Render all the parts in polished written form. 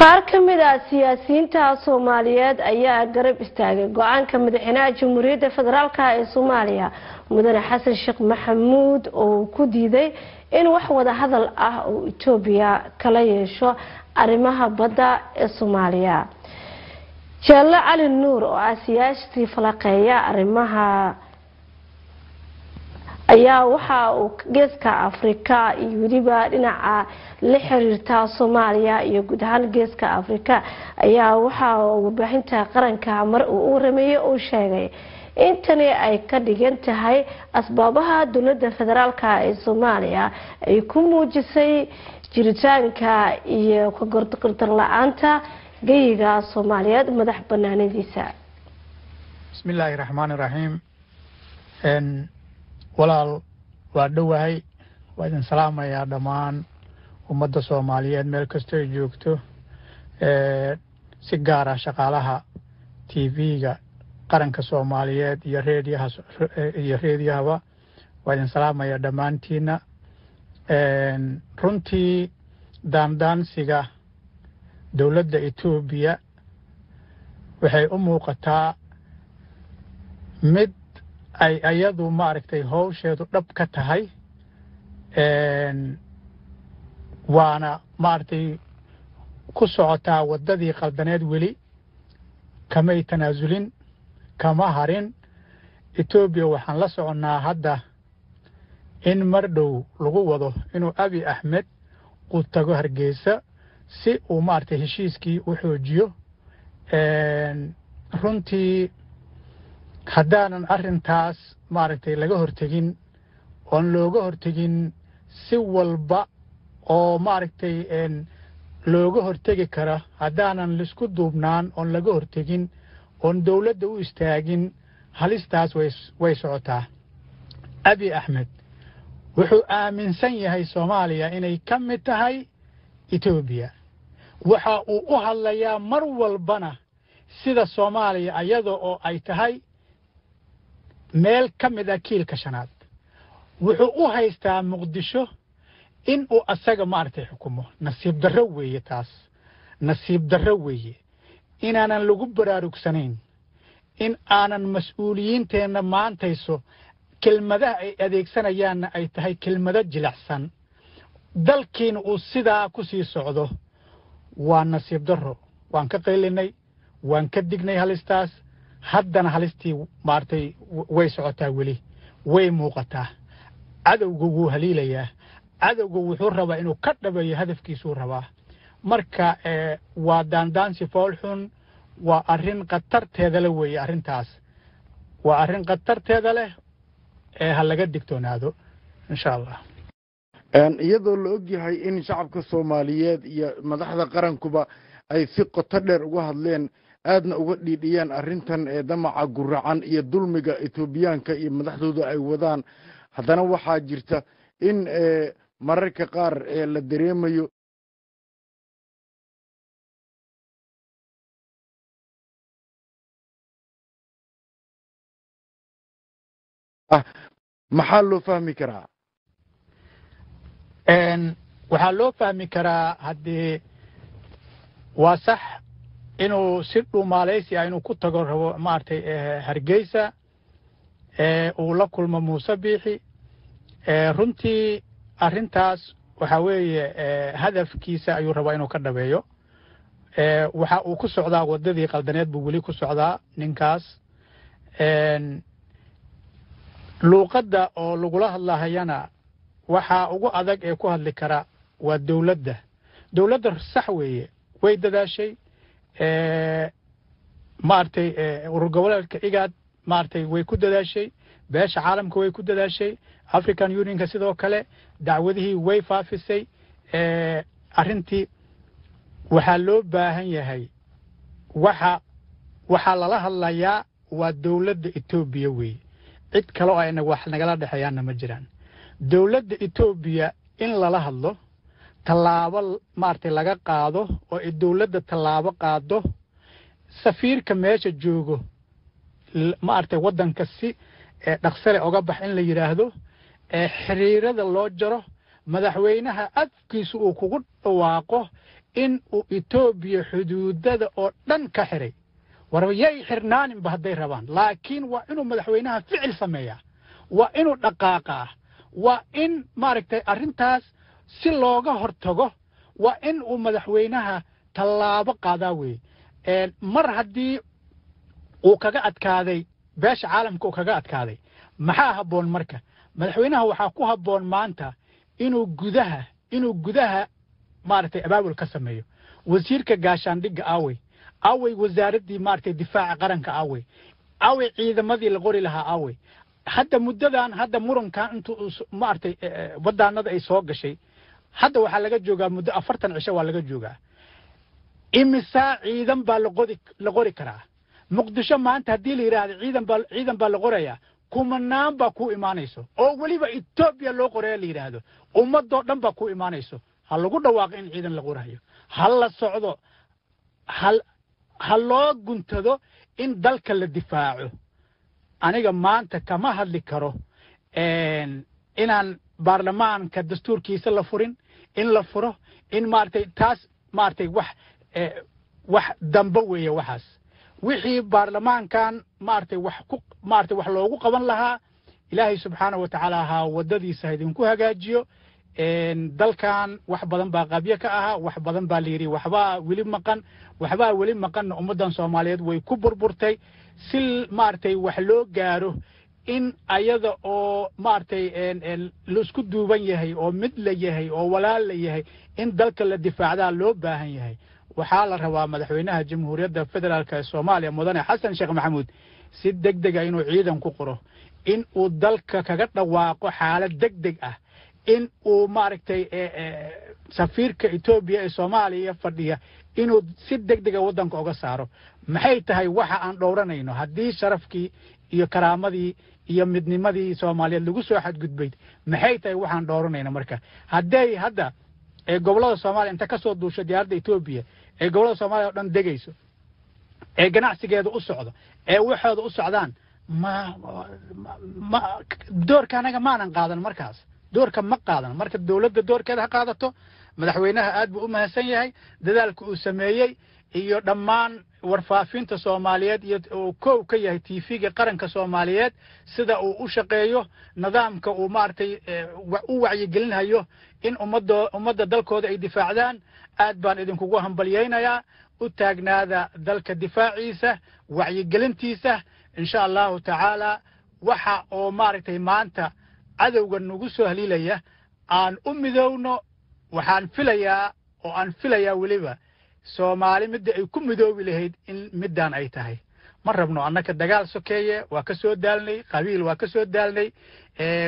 Qaar ka mid ah siyaasiyiinta Soomaaliyeed ayaa garab istaagay go-aanka madaxweynaha Jamhuuriyadda Federaalk ee Soomaaliya, Mudane Xasan Sheekh Maxamuud, oo ku diiday in wax wada hadal ah oo Itoobiya kala yeesho arrimaha badda ee Soomaaliya. Jaalle Cali Nuur, oo ah siyaasi falaqeeya arrimaha, ayaa waxa uu Geeska Afrika iyo weliba dhinaca la xiriirta Soomaaliya iyo guud ahaan Geeska Afrika ayaa waxa uu warbaahinta qaranka mar uu u warameeyey uu sheegay in tani ay ka dhigan tahay asbaabaha dowlada federaalk ee Soomaaliya ay ku muujisay jiritaanka iyo kagordar la-aanta geyiga Soomaaliyeed madax banaanadiisa. Bismi illaahi raxmaani raxiim. Walaal, waa dhowahay, waa idin salaamayaa dhammaan ummadda Soomaaliyeed meel kastoo ay joogto, si gaar ah shaqaalaha TV-ga qaranka Soomaaliyeed iyo reediyaha iyo reediyahaba waa idin salaamayaa dhammaantiina. Runtii daandaansiga dowladda Etoobiya waxay u muuqataa mid ay ayadu maaragtay howsheedu dhab ka tahay, waana maaragtay ku socotaa waddadii qaldaneed. Weli kamay tanaasulin, kama harin Etoobiya. Waxaan la soconnaa hadda in mar dhow lagu wado inuu Abi Axmed uu tago Hargeysa si uu maaragtay heshiiskii u xoojiyo. Runtii haddaanan arrintaas maaragtay laga hortegin oon looga hortegin si walba oo maaragtay looga hortegi kara, haddaanan laisku duubnaan oon laga hortegin oon dowladda u istaagin, halistaas way socotaa. Abi Axmed wuxuu aaminsan yahay Soomaaliya inay ka mid tahay Etoobiya. Waxa uu u hadlayaa mar walbana sida Soomaaliya ayada oo ay tahay meel ka mid ah kiilka shanaad. Wuxuu u haystaa Muqdisho in uu asaga maaragtay xukumo. Nasiib darro weeye taas, nasiib darro weeye inaanan lagu baraarugsanayn, in aanan mas-uuliyiinteenna maantayso kelmadaha ay adeegsanayaanna ay tahay kelmado jilicsan, dalkiina uu sidaa ku sii socdo. Waa nasiib darro. Waan ka qaylinay, waan ka dignay halistaas. Haddana halistii maaragtay way socotaa, weli way muuqataa. Cadowga wuu haliilayaa, cadowga wuxuu rabaa inuu ka dhabeeyo hadafkiisuu rabaa. Marka waa daandaansi foolxun, waa arrin khatarteeda leh weeye arrintaas, waa arrin khatarteeda leh ee ha laga digtoonaado, insha Allah. Iyadoo la og yahay in shacabka Soomaaliyeed iyo madaxda qarankuba ay si qoto dheer uga hadleen, aadna uga dhiidhiyeen arrintan ee damaca guracan iyo dulmiga Etoobiyaanka iyo madaxdooda ay wadaan, haddana waxaa jirta in mararka qaar la dareemayo ah. Maxaa loo fahmi karaa? Waxaa loo fahmi karaa, haddii waa sax inuu si dhuumaalaysi ah inuu ku tago rabo maaragtay Hargeysa, uu la kulmo Muuse Biixi, runtii arrintaas waxaa weeye hadafkiisa ayuu rabaa inuu ka dhabeeyo. Waxa uu ku socdaa waddadii qaldaneed buu weli ku socdaa ninkaas. Luuqadda oo lagula hadlahayana waxaa ugu adag ee ku hadli kara waa dowladda. Dowladda sax weeye, way dadaashay, maaragtay urur goboleedka IGAD maaragtay way ku dadaashay, beesha caalamka way ku dadaashay, African Unionka sidoo kale dacwadihii way faafisay. Arrintii waxaa loo baahan yahay, waxaa lala hadlayaa waa dowladda Etoobiya weeye. Cid kale oo ayna wax nagala dhexeeyaanna ma jiraan. Dowladda Etoobiya in lala hadlo, tallaabo maaragtay laga qaado oo ay dowladda tallaabo qaado, safiirka meesha joogo maaragtay waddanka si dhaqsale oga bax in la yidhaahdo, xiriirada loo jaro, madaxweynaha afkiisa uu kugu dhawaaqo In uu Etoobiya xuduudada oo dhan ka xiray, war yay xirnaaninba hadday rabaan, laakiin waa inuu madaxweynaha ficil sameeyaa, waa inuu dhaqaaqaa, waa in maaragtay arrintaas si looga hortago waa in uu madaxweynaha tallaabo qaadaa weeye. Mar haddii uu kaga adkaaday beesha caalamka, uu kaga adkaaday, maxaa habboon marka? Madaxweynaha waxaa ku habboon maanta inuu gudaha maaragtay abaabul ka sameeyo. Wasiirka gaashaandhigga aawey? Aawey wasaaraddii maaragtay difaaca qaranka? Aawey, aawey ciidamadii la qori lahaa? Aawey hadda muddadan hadda murankan intuu maaragtay wadaanada ay soo gashay, hadda waxaa laga joogaa muddo 40 cisho waa laga joogaa. Imisaa ciidan baa la qori karaa Muqdisho maanta? Haddii la yidhaahdo ciidan baa la qorayaa, kumanaan baa ku imaanayso, oo weliba Etoobiya loo qoraya la yidhaahdo, ummadoo dhan baa ku imaanayso. Ha lagu dhawaaqo in ciidan la qorayo, ha la socdo, ha loo guntado in dalka la difaaco. Aniga maanta kama hadli karo inaan baarlamaanka dastuurkiisa la furin, in la furo, in maaragtay taas maaragtay wax dambe weeye. Waxaas wixii baarlamaankan maaragtay wax ku maaragtay wax loogu qaban lahaa, Ilaahay subxaana wa tacaala ha waddadiisa ha idinku hagaajiyo. Dalkan wax badan baa qabyo ka ahaa, wax badan baa la yidhi waxbaa weli maqan, waxbaa weli maqanna. Ummaddan Soomaaliyeed way ku burburtay. Si maaragtay wax loo gaaro in ayada oo maaragtay laisku duuban yahay oo mid la yahay oo walaal la yahay in dalka la difaacdaa loo baahan yahay. Waxaa la rabaa madaxweynaha Jamhuuriyadda Federaalka ee Soomaaliya, mudane Xasan Sheekh Maxamuud, si deg dega inuu ciidan ku qoro, in uu dalka kaga dhawaaqo xaalad deg deg ah, in uu maaragtay safiirka Etoobiya ee Soomaaliya fadhiya inuu si deg dega waddanka uga saaro. Maxay tahay waxa aan dhowranayno haddii sharafkii iyo karaamadii iyo midnimadii Soomaaliyeed lagu soo xadgudbay? Maxay tahay waxaan dhowranayno marka hadday hadda ee gobollada Soomaaliya inta ka soo duusho diyaaradda Etoobiya ee gobollada Soomaaliya oo dhan degayso, ee ganacsigeeda u socdo, ee waxooda u socdaan? Ma doorka anaga maanan qaadan markaas, doorka ma qaadan. Marka dowladda doorkeeda ha qaadato. Madaxweynaha aad buu u mahadsan yahay dadaalka uu sameeyey iyo dhammaan warfaafinta Soomaaliyeed iyo uu kow ka yahay TV-ga qaranka Soomaaliyeed, sida uu u shaqeeyo, nidaamka uu maaragtay u wacyigelinhayo in ummadda dalkooda ay difaacdaan. Aad baan idinkugu hambalyaynayaa. U taagnaada dalka difaaciisa, wacyigelintiisa, insha Allahu tacaala. Waxa oo maaragtay maanta cadowga nagu soo haliilaya aan u midowno. Waxaan filayaa oo aan filayaa weliba Soomaali midda ay ku midoobi lahayd in middaan ay tahay. Ma rabno annaka dagaal sokeeye, waa ka soo daalnay qabiil, waa ka soo daalnay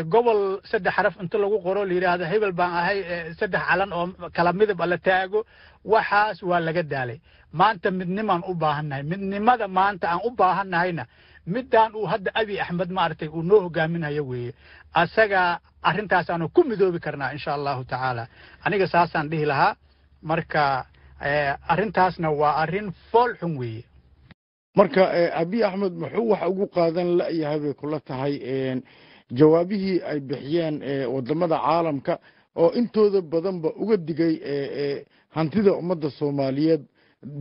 gobol saddex xaraf inta lagu qoro la yidhaahdo hebel baan ahay, saddex calan oo kala midab la taago. Waxaas waa laga daalay. Maanta midnimaan u baahannahay. Midnimada maanta aan u baahannahayna middaan uu hadda Abi Axmed maaragtay uu noo hogaaminayo weeye. Asaga arrintaasaanu ku midoobi karnaa, insha Allahu tacaala. Aniga saasaan dhihi lahaa. Marka arrintaasna waa arrin fool xun weeye. Marka Abiy Axmed muxuu wax ugu qaadan la'yahay bay kula tahay jawaabihii ay bixiyeen wadamada caalamka oo intooda badanba uga digay hantida ummadda Soomaaliyeed,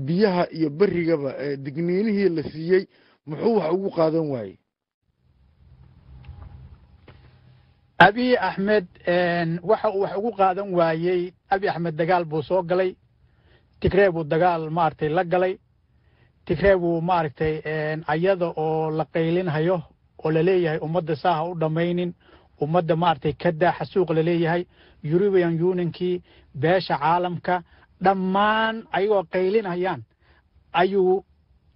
biyaha iyo berigaba, digniinihii la siiyey muxuu wax ugu qaadan waayey? Abiy Axmed waxa uu wax ugu qaadan waayey, Abiy Axmed dagaal buu soo galay. Tigree buu dagaal maaragtay la galay. Tigree buu maaragtay ayada oo la qaylinhayo oo laleeyahay ummadda saaha u dhammaynin, ummadda maaragtay ka daa xasuuq laleeyahay, European Unionkii, beesha caalamka dhammaan ayagoo qaylinayaan ayuu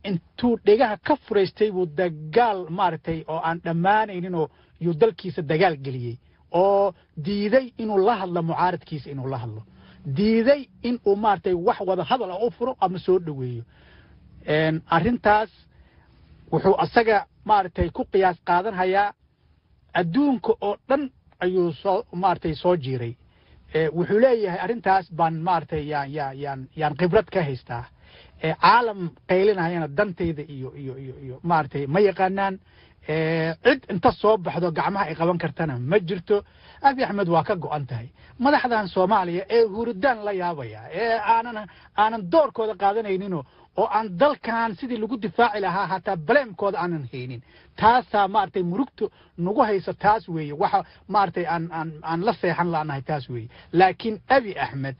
intuu dhegaha ka furaystay buu dagaal maaragtay oo aan dhammaanayninoo yuu dalkiisa dagaal geliyey, oo diiday inuu la hadlo mucaaradkiisa, inuu la hadlo diiday, in uu maaragtay wax wada hadal ah u furo ama soo dhoweeyo. Arrintaas wuxuu asaga maaragtay ku qiyaas qaadanhayaa adduunka oo dhan ayuu soo maaragtay soo jiiray. Wuxuu leeyahay arrintaas baan maaragtay yaan khibrad ka haystaa, caalam qaylinayana dantayda iyo maaragtay ma yaqaanaan. Cid inta soo baxdo gacmaha ay qaban kartana ma jirto. Abi Axmed waa ka go'an tahay madaxdan Soomaaliya ee hurudaan la yaabaya ee aanan doorkooda qaadanayninoo oo aan dalkan sidii lagu difaaci lahaa hataa baleemkooda aanan haynin. Taasaa maaragtay murugtu nagu hayso, taas weeye waxa maaragtay aan la seexan la'nahay, taas weeye. Laakiin Abi Axmed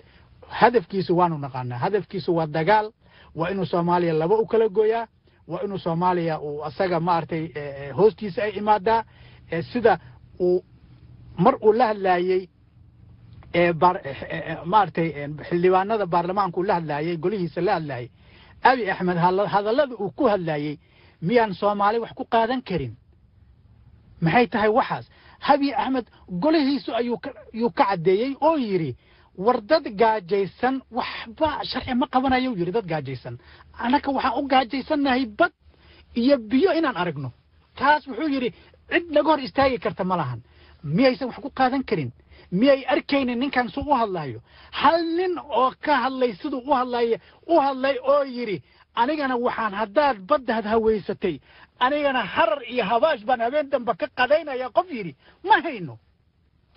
hadafkiisu waanu naqaanaa. Hadafkiisu waa dagaal, waa inuu Soomaaliya laba u kala gooyaa, waa inuu Soomaaliya uu asaga maaragtay hoostiisa ay imaadaa. Sida uu mar uu la hadlaayey maaragtay xildhibaanada baarlamaanka uu la hadlaayey, golihiisa la hadlaayey, Abi Axmed hadallada uu ku hadlaayey miyaan Soomaali wax ku qaadan karin? Maxay tahay waxaas? Abi Axmed golihiisu ayuu ka caddeeyey oo yidhi, war dad gaajaysan waxba sharci ma qabanayo. Yidhi dad gaajaysan, annaka waxaan u gaajaysannahay bad iyo biyo inaan aragno. Taas wuxuu yidhi cid naga hor istaagi karta ma lahan. Miyaysan wax ku qaadan karin? Miyay arkaynin ninkan suu u hadlayo? Hal nin oo ka hadlay siduu u hadlay u hadlay oo yidhi, anigana waxaan haddaad baddaad haweysatay, anigana Harar iyo Habaash baan habeen dambe ka qadaynaya, qof yidhi ma hayno.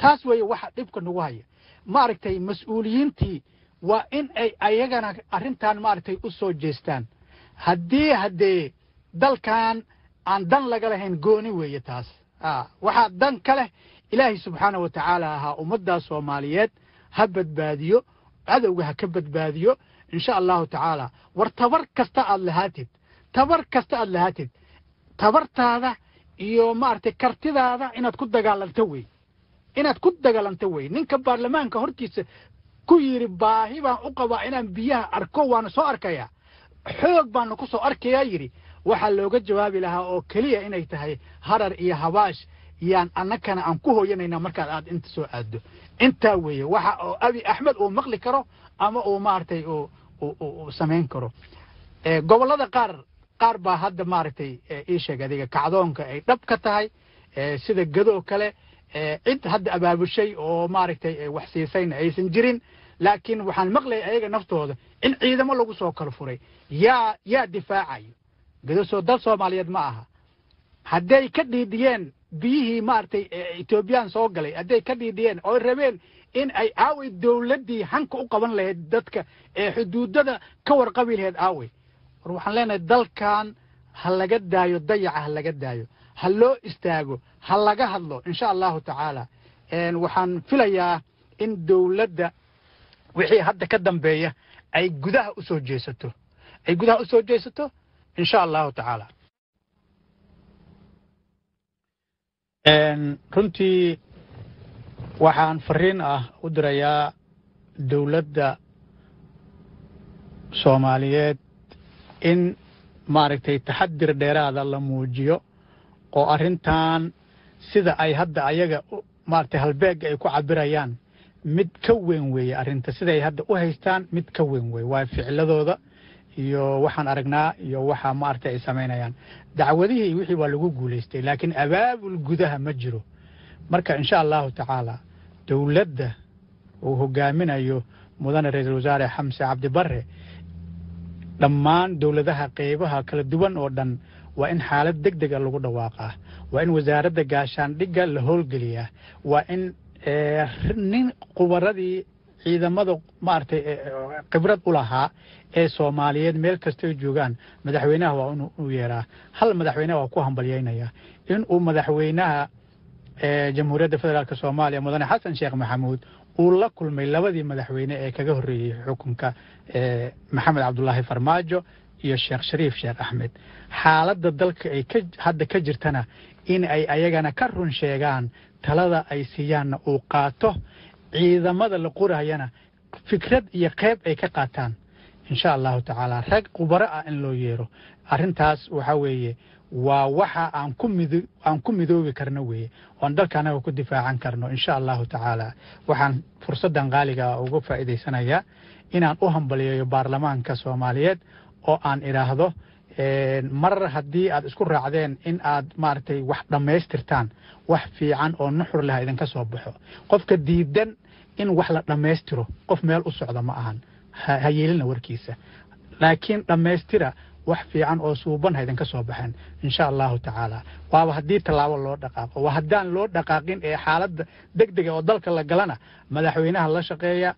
Taas weeye waxa dhibka nagu haya. Maaragtay mas-uuliyiintii waa in ay ayagana arrintan maaragtay u soo jeestaan. Haddee dalkan aan dan laga lahayn, gooni weeye taas. Waxaa dan ka leh Ilaahay subxaana wa tacaala ahaa. Ummaddaa Soomaaliyeed ha badbaadiyo, cadowga ha ka badbaadiyo, insha Allahu tacaala. War tabar kasta aad lahaatid, tabar kasta aad lahaatid, tabartaada iyo maaragtay kartidaada inaad ku dagaalanto wey, inaad ku dagaalanto wey. Ninka baarlamaanka hortiisa ku yidhi baahi baan u qabaa inaan biyaha arko, waana soo arkayaa, xoog baana ku soo arkayaa yidhi, waxaa looga jawaabi lahaa oo keliya inay tahay Harar iyo Habaash yaan annakana aan ku hooyanaynaa markaad aad inta soo aaddo. Intaa weeye waxa oo Abi Axmed uu maqli karo ama uu maaragtay uu samayn karo. Gobollada qaar baa hadda maaragtay ii sheeg adiga kacdoonka ay dhab ka tahay, sida Gadoo kale, cid hadda abaabushay oo maaragtay wax siisayna aysan jirin. Laakiin waxaan maqlayay ayaga naftooda in ciidamo lagu soo kala furay. Yaa difaacayo Gado? Soo dal Soomaaliyeed ma aha? Hadday ka dhiidhiyeen biyihii maaragtay Etoobiyaan soo galay, hadday ka dhiidhiyeen oo rabeen in ay aaway dowladdii hanka u qaban lahayd dadka ee xuduudada ka warqabi lahayd aaway? War waxaan leenahay dalkan ha laga daayo dayaca, ha laga daayo, ha loo istaago, ha laga hadlo, insha Allahu tacaala. Waxaan filayaa in dowladda wixii hadda ka dambeeya ay gudaha u soo jeesato, ay gudaha u soo jeesato, insha Allahu tacaala. Runtii waxaan fariin ah u dirayaa dowladda Soomaaliyeed in maaragtay taxadir dheeraada la muujiyo oo arrintan sida ay hadda ayaga maaragtay halbeegga ay ku cabirayaan mid ka weyn weeye. Arrinta siday hadda u haystaan mid ka weyn weeye. Waa ficiladooda iyo waxaan aragnaa iyo waxa maaragtay ay samaynayaan. Dacwadihii wixii waa lagu guulaystay, laakiin abaabul gudaha ma jiro. Marka insha Allahu tacaala dowladda uu hogaaminayo mudane ra-iisul wasaare Xamse Cabdi Barre, dhammaan dowladaha qeybaha kala duwan oo dhan waa in xaalad deg dega lagu dhawaaqaa, waa in wasaaradda gaashaandhigga la howlgeliyaa, waa in nin khubaradii ciidamada maaragtay khibrad u lahaa ee Soomaaliyeed meel kastay joogaan madaxweynaha waa inuu yeeraa. Hal madaxweynaha waa ku hambalyaynaya in uu madaxweynaha Jamhuuriyadda Federaalk Soomaaliya mudane Xasan Sheekh Maxamuud uu la kulmay labadii madaxweyne ee kaga horreeyey xukunka, Maxamed Cabdulaahi Farmaajo iyo Sheekh Shariif Sheekh Axmed. Xaaladda dalka ay hadda ka jirtana in ay ayagana ka run sheegaan, talada ay siiyaanna uu qaato, ciidamada la qorayana fikrad iyo qeyb ay ka qaataan, insha Allahu tacaala. Rag khubaro ah in loo yeero arrintaas waxaa weeye waa waxa aan ku midoobi karno weeye oon dalka anaga ku difaacan karno, insha Allahu tacaala. Waxaan fursaddan qaaliga uga faa'iidaysanayaa inaan u hambaliyeeyo baarlamaanka Soomaaliyeed oo aan idhaahdo, mar haddii aad isku raacdeen in aad maaragtay wax dhammaystirtaan, wax fiican oo nuxur leh idinka soo baxo. Qofka diidan in wax la dhammaystiro qof meel u socda ma ahan, ha yeelina warkiisa, laakiin dhammaystira Wax fiican oo suuban ha idinka soo baxeen, insha Allahu tacaala. Waaba haddii tallaabo loo dhaqaaqo. Waa haddaan loo dhaqaaqin ee xaaladda degdega oo dalka la galana, madaxweynaha la shaqeeya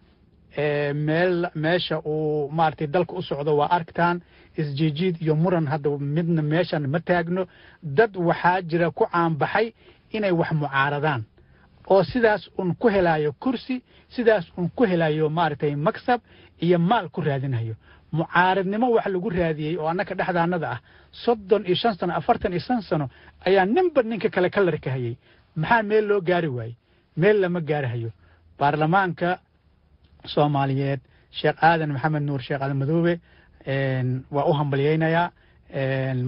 meel meesha uu maaragtay dalka u socdo waa aragtaan. Isjiijiid iyo muran hadda midna meeshan ma taagno. Dad waxaa jira ku caanbaxay inay wax mucaaradaan oo sidaas un ku helayo kursi, sidaas un ku helayo maaragtay maksab iyo maal ku raadinayo. Mucaaradnimo wax lagu raadiyey oo annaka dhexdaanada ah 35 sano, 45 sano ayaa ninba ninka kale ka larkahayey. Maxaa meel loo gaari waayey? Meel lama gaarahayo. Baarlamaanka Soomaaliyeed, Sheekh Aadan Maxamed Nuur, Sheekh Aadan Madoobe, waa u hambalyaynayaa.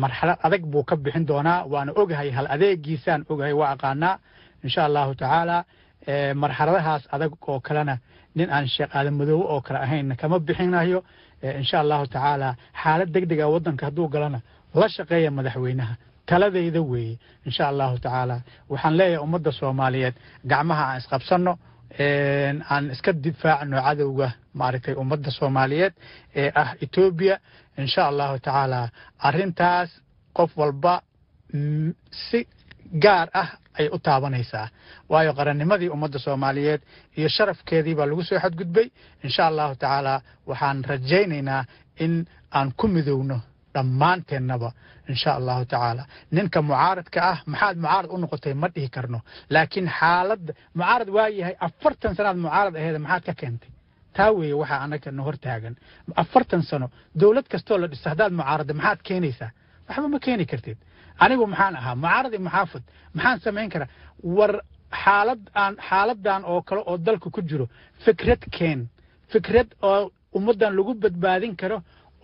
Marxalad adag buu ka bixin doonaa, waana ogahay, hal adeegiisaan ogahay, waa aqaanaa, insha Allahu tacaala. Marxaladahaas adag oo kalena nin aan Sheekh Aadan Madoobe oo kale ahayn kama bixinayo, insha Allahu tacaala. Xaalad deg dega waddanka hadduu galana, la shaqeeya madaxweynaha, taladayda weeye, insha Allahu tacaala. Waxaan leeyahay ummadda Soomaaliyeed, gacmaha aan isqabsanno, aan iska difaacno cadowga maaragtay ummadda Soomaaliyeed ee ah Etoobiya, insha Allahu tacaala. Arrintaas qof walba si gaar ah ay u taabanaysaa, waayo qarannimadii ummadda Soomaaliyeed iyo sharafkeedii baa lagu soo xadgudbay. Insha Allahu tacaala waxaan rajaynaynaa in aan ku midowno dhammaanteennaba, insha Allahu tacaala. Ninka mucaaradka ah, maxaad mucaarad u noqotay ma dhihi karno, laakiin xaalad mucaarad waa yahay. 40 sanaad mucaarad aheeda, maxaad ka keentay? Taa weeye waxaa annaga na hor taagan. 40 sano dowlad kastoo la dhisto haddaad mucaaradda, maxaad keenaysaa? Waxba ma keeni kartid. Anigu maxaan ahaa? Mucaarad iyo muxaafid maxaan samayn karaa? War xaalad aan xaaladan oo kale oo dalka ku jiro, fikrad keen, fikrad oo ummaddan lagu badbaadin karo,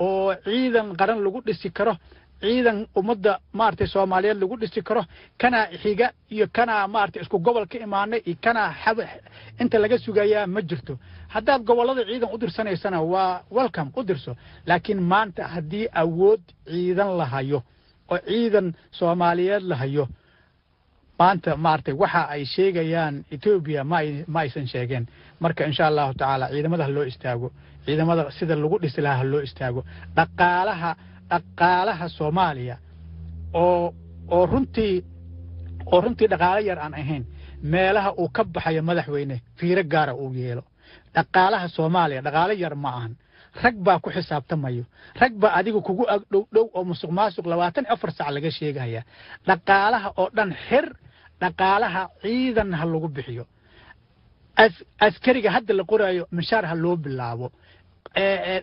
oo ciidan qaran lagu dhisi karo, ciidan ummadda maaragtay Soomaaliyeed lagu dhisi karo. Kanaa xiga iyo kanaa maaragtay isku gobol ka imaanay iyo kanaa xab inta laga sugayaa ma jirto. Haddaad gobollada ciidan u dirsanaysana, waa welcome, u dirso. Laakiin maanta haddii awood ciidan la hayo oo ciidan Soomaaliyeed la hayo maanta, maaragtay waxa ay sheegayaan Etoobiya ma aysan sheegeen. Marka insha Allahu tacaala ciidamada ha loo istaago, ciidamada sida lagu dhisi lahaa ha loo istaago. Dhaqaalaha Soomaaliya oo runtii dhaqaalo yar aan ahayn, meelaha uu ka baxayo, madaxweyne fiiro gaara uu yeelo. Dhaqaalaha Soomaaliya dhaqaalo yar ma ahan. Rag baa ku xisaabtamayo, rag baa adiga kugu ag dhow dhow oo musuq maasuq 24 sac laga sheegaya. Dhaqaalaha oo dhan xir, dhaqaalaha ciidan ha lagu bixiyo. Askariga hadda la qoraayo mishaar ha loo bilaabo.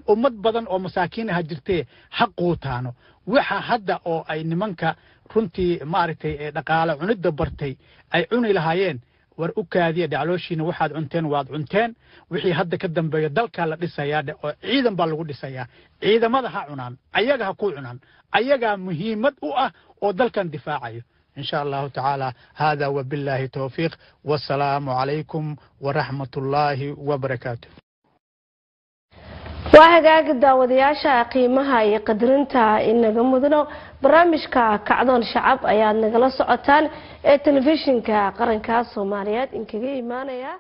Ummad badan oo masaakiin aha jirtee ha quutaano. Waxa hadda oo ay nimanka runtii maaragtay dhaqaale cunidda bartay ay cuni lahaayeen, war u kaadiya dhaclooshiina. Waxaad cunteen waad cunteen. Wixii hadda ka dambeeya dalkaa la dhisayaa dhe oo ciidan baa lagu dhisayaa. Ciidamada ha cunaan, ayaga ha ku cunaan, ayagaa muhiimad u ah oo dalkan difaacayo, insha Allahu tacaala. Hada wabillahi towfiiq, wasalaamu calaykum waraxmat ullaahi wabarakaatu. Waa hagaagi, daawadayaasha qiimaha iyo qadarinta inaga mudano, barnaamijka Kacdoon Shacab ayaad nagala socotaan ee telefishinka qaranka Soomaaliyeed inkaga imaanaya.